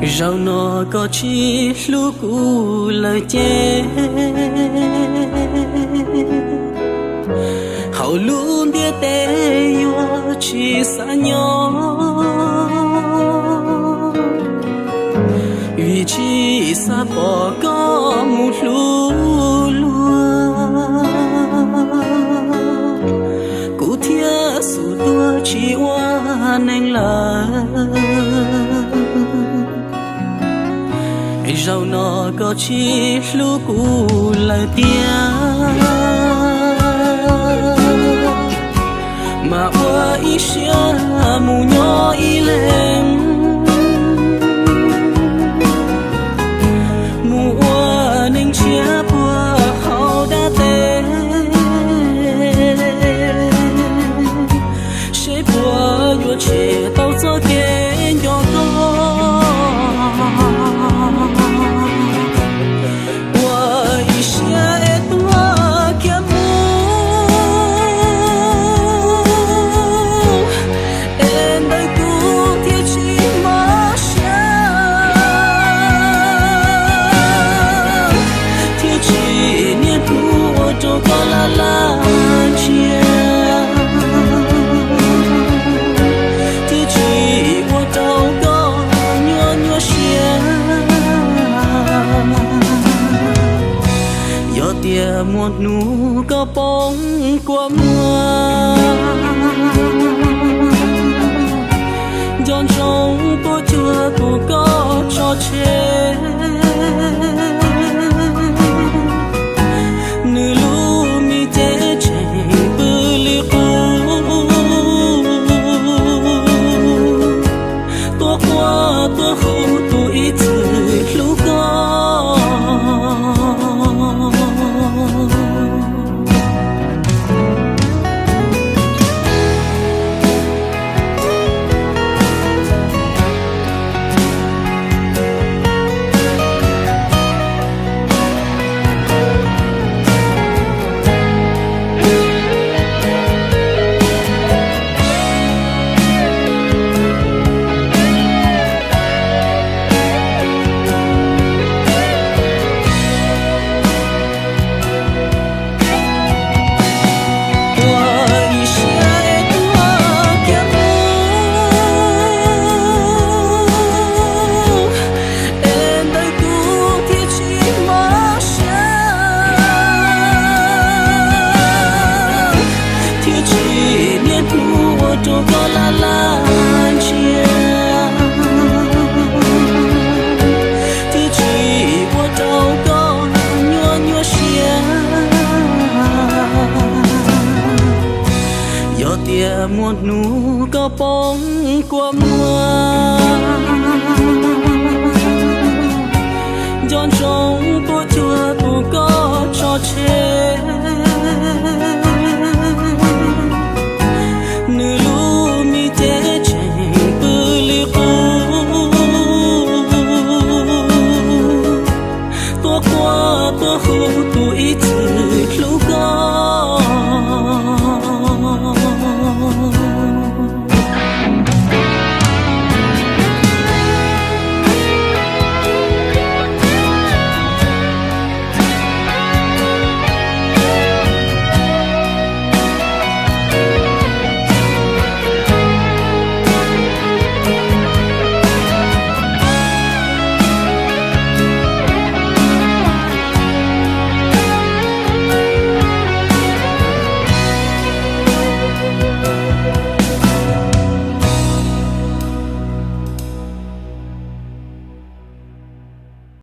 Zaum no koj tsis hlub kuv lawm ces, hauv lub ntiaj teb yuav tsis xav nyob, vim tsis xav pom koj mus hlub luag, kuv thiaj xub tuag tsis ua neeg lawm. Zaum no koj tsis hlub kuv lawm tiag, mas ua ib siab mus nyob ib leeg, mus ua neeg tshiab puag hauv dab teb, seb puas yuav tshem tau txoj kev nco koj. Ua ib siab es tuag kiag mus, es ntawm kuv thiaj tsis mob siab, thiaj tsis niaj hnub ua rau koj laj laj ntsiag, thiaj tsis ua rau koj nyuaj nyuaj siab. Yog tias muaj hnub koj poob kua muag, nco ntsoov tuaj cuag kuv koj tso tseg, nws lub me cev tseem pw li qub, tuaj quaj tuaj hu